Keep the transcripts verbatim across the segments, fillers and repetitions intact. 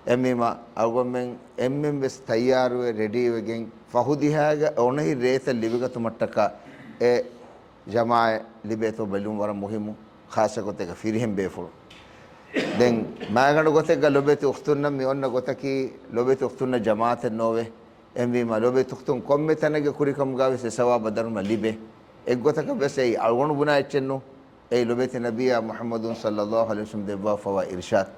އެހެންވީމަ، އަޅުގަނޑުމެން އެންމެން ވެސް ތައްޔާރުވެ ރެޑީވެގެން، ފަހު ދިހައިގަ އޮނަހި ރޭތައް ލިބިގަތުމަށްޓަކާ އެ ޖަމާއަތް ލިބޭތޯ ބެލުން ވަރަށް މުހިއްމު، ޚާއްޞަ ގޮތެއްގަ ފިރިހެން ބޭފުޅުން. ދެން މާގަނޑު ގޮތެއްގަ ލޮބެތި އުޚްތުންނަށް މި އޮންނަ ގޮތަކީ، ލޮބެތި އުޚްތުންނަށް ޖަމާއަތެއް ނޯވޭ. އެހެންވީމަ، ލޮބެތި އުޚްތުން ކޮންމެ ތަނެއްގެ ކުރިކަމުގަ ވެސް އެ ސަވާބާ ދަރުމަ ލިބޭ. އެއްގޮތަކަށް ވެސް އެއީ އަޅުގަނޑު ބުނާ އެއްޗެއް ނޫން. އެއީ ލޮބެތި ނަބިއްޔާ މުޙައްމަދު ޞައްލައްލާހު ޢަލައިހި ވަސައްލަމް ދެއްވާފަވާ އިރުޝާދު.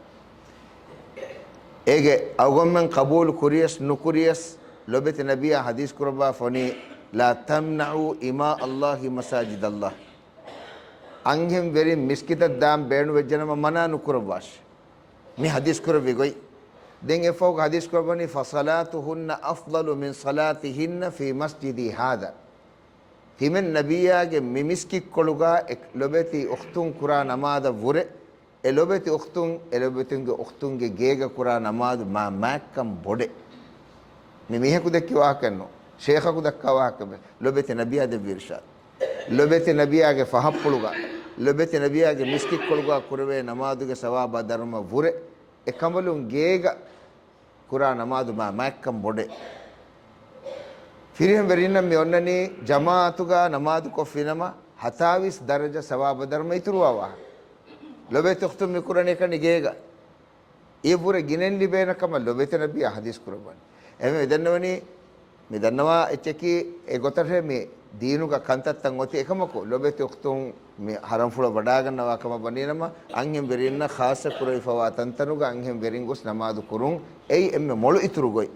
އޭގެ އަޅުގަނޑުމެން ޤަބޫލު ކުރިޔަސް ނުކުރިޔަސް، ލޮބެތި ނަބިއްޔާ ޙަދީޘް ކުރައްވާފަ ވަނީ، "لا تمنعوا إماء الله مساجد الله." އަންހެން ވެރިން މިސްކިތަށް ދާން ބޭނުންވެއްޖެނަމަ މަނާ ނުކުރައްވާށި. މި ޙަދީޘް ކުރެއްވި ގޮތް. ދެން އެއަށްފަހުގަ ޙަދީޘް ކުރައްވަނީ، "فصلاتهن أفضل من صلاتهن في مسجدي هذا." ތިމަން ނަބިއްޔާގެ މި މިސްކިތްކޮޅުގަ އެ ލޮބެތި އުޚްތުން ކުރާ ނަމާދަށް ވުރެ، އެ ލޮބެތި އުޚްތުން، އެ ލޮބެތި އުޚްތުންގެ އުޚްތުންގެ ގޭގަ ކުރާ ނަމާދު މާ މާތްކަން ބޮޑެ. މި މީހަކު ދެއްކި ވާހަކައެއް ނޫން. ޝޭޚަކު ދައްކާ ވާހަކައެއް. ލޮބެތި ނަބިއްޔާ ދެއްވި އިރުޝާދު. ލޮބެތި ނަބިއްޔާގެ ފަހަށްޕުޅުގަ، ލޮބެތި ނަބިއްޔާގެ މިސްކިތްކޮޅުގަ ކުރެވޭ ނަމާދުގެ ސަވާބާ ދަރުމަ ވުރެ، އެކަނބަލުން ގޭގަ ކުރާ ނަމާދު މާ މާތްކަން ބޮޑެ. ފިރިހެން ވެރިންނަށް މި އޮންނަނީ ޖަމާއަތުގަ ނަމާދު ކޮށްފިނަމަ، ހަތާވީސް ދަރަޖަ ސަވާބާ ދަރުމަ އިތުރުވާ ވާހަކަ. ލޮބެތި އުޚްތުން މި ކުރަނީ އެކަނި ގޭގަ. އެއަށްވުރެ ގިނައިން ލިބޭނެ ކަމަށް ލޮބެތި ނަބިއްޔާ ޙަދީޘް ކުރައްވަނީ. އެހެންވެ މި ދަންނަވަނީ، މި ދަންނަވާ އެއްޗަކީ އެ ގޮތަށޭ މި ދީނުގަ ކަންތައްތައް އޮތީ އެކަމަކު، ލޮބެތި އުޚްތުން މި ޙަރަމްފުޅަށް ވަޑާގަންނަވާ ކަމަށް ވަނީނަމަ، އަންހެން ވެރިންނަށް ޚާއްޞަ ކުރެވިފަވާ ތަންތަނުގަ އަންހެން ވެރިން ގޮސް ނަމާދު ކުރުން އެއީ އެންމެ މޮޅު އިތުރު ގޮތް.